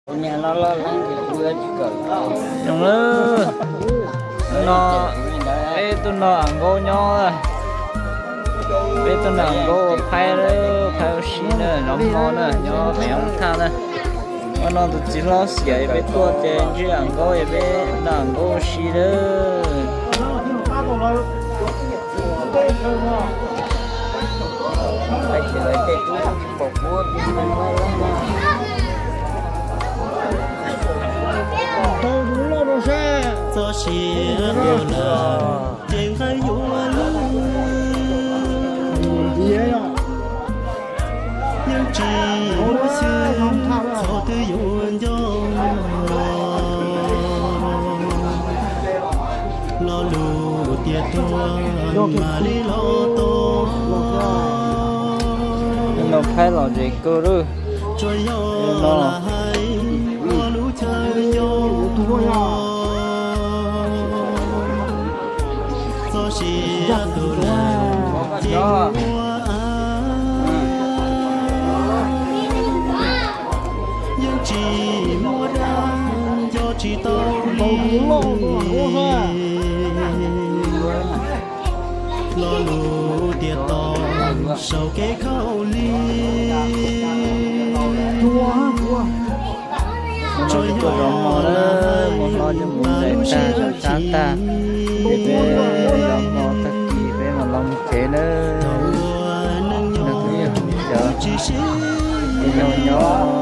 Tus niag no loj leeb ces kuv yuav tsis kawm. Zoo lawm, no peb tuaj noj am nkaub nyob, peb tuaj noj am nkaub ua phaib, phaib ua si na, zov hmo na, nyob pem hoob thaj na. Ua no tus txiv hlob xiam peb tuaj ces ntsib am nkaub es peb noj am nkaub ua si lawm. Txoj sia ces nqaij yuav lug, yeej tsis muaj xyw qhov twg yuav nco. Lo lus tias tuag mam li los tau, no phaib los zem kawg lawm. Tsuas yog lam hais ua lub chaw nyob, txoj sia tus lam ces ua yeej tsis muaj dab nco tsis tau li. Lo lus tias tos saum kev khaub lig. Tsuas yog mus no na, mus hlo coj mus ntais tag, zov tshab tag, ces peb zov hmo tag kis peb mam los mus tsev nawb. Nws kuj yog cov tij laug nyob thiab,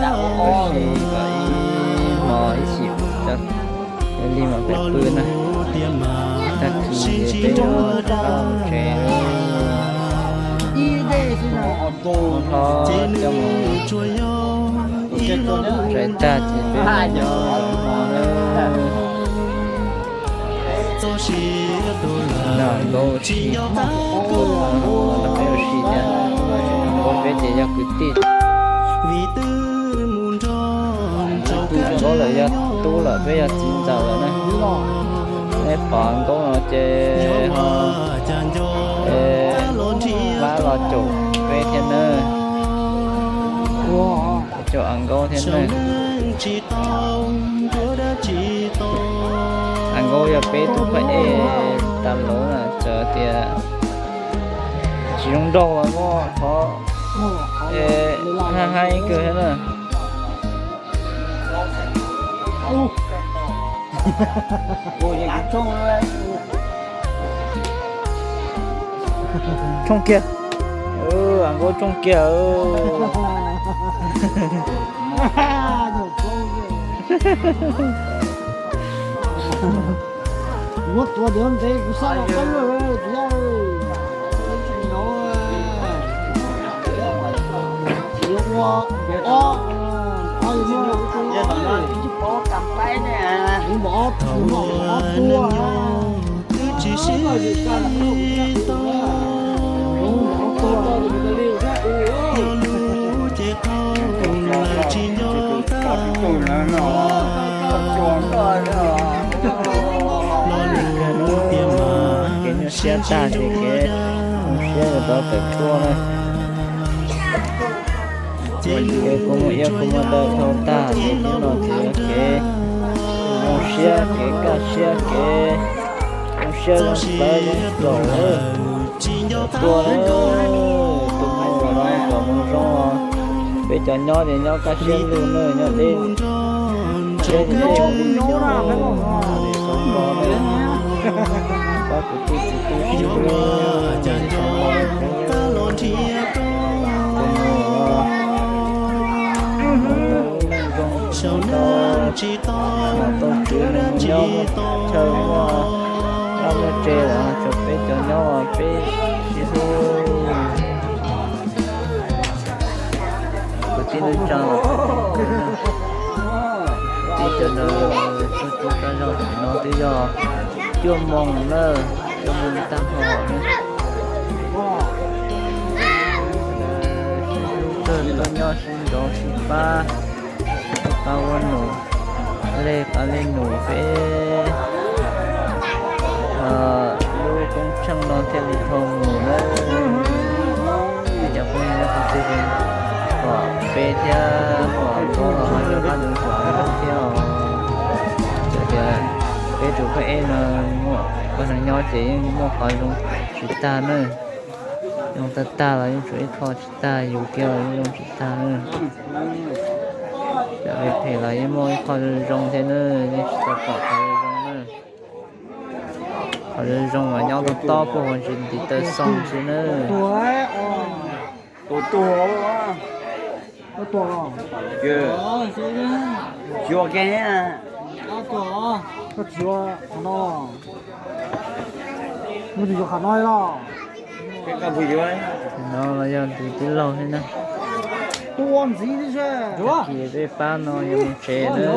tab sis kom ib hmo ib chim cov li mas peb pw na, tag kis peb yuav rov qab mus tsev. Mus hlo coj mus ntais tag ces peb zov hmo na. Noj nkaub ua si, noj nkaub ua si thiab, noj nkaub peb ces yog kwv tij. Noj nkaub lawm yog tub lawm, peb yog txiv ntxawm lawm na. Neb pom nkaub no ces ho pab los caum peb thiab nawb. Caum am nkaub thiab nawb. Am nkaub yog peb tus pab ej tas lawm na, txawm tias tsis zoo nraug los muaj qhov haj haib kawg thiab na. Tshooj kiag. Am nkaub tshooj kiag. Muab tuav ntev ntev kuv xav los qab luaj thiab. Thaum ua neej nyoog twb tsis sib tau, lo lus ces qau lawm tsis nco tag. Lo lus tias mas kev nyuaj siab tag ces kev zoo siab yuav rov tawm tuaj na. Kev kua muag iab kua muag daw dhau tag ces hnub no ces yog kev zoo siab, kev kaj siab, kev zoo siab zoo plawv zoo txaus lawm. Tuaj na, tus mus los kom mus zoo os. Peb cov nyob ces nyob kaj siab lug na, nyob deb, deb ces deb mus li nyob, xov npo na. Pab kwv tij txiv tub sib hlub, xov npo, tus mus los zoo, tau tau kwv nyob chaw muaj dab muaj tseg los tsuas peb cov nyob peb sib hlub. Kwv tij neej tsa, kwv tij cov no, txhua txhua tsav zog no twb yog cuaj moos na, cuaj moos tag hmo na. Sib hlub kawg, tuaj nyob sib nrov sib pab, pab ua num, lej pab lej num peb lub koob tsheej no thiaj li dhau mus na. Thiab muaj qhov los ho yog qab ntxoov ntxov thiab os. Txawm tias peb tus Phab Ej no muaj pab neeg nyob ces yeej muaj qhov zoo tsis tag na. Zoo tag tag los yeej tshuav ib qho tsis tag, yus kiag los yeej zoo tsis tag na. Cov phem los yeej muaj ib qho zoo zoo thiab na, yeej tsis tau pom qhov zoo zoo na. Qhov zoo zoo mas nyob tob tob puag hauv ntsis ntiv taw xoo xwb na. No los yog tus tij laug thiab na. Tag kis peb pab no yuav mus tsev na.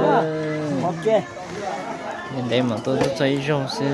Ntev ntev mam tuaj txog ib zaug xwb.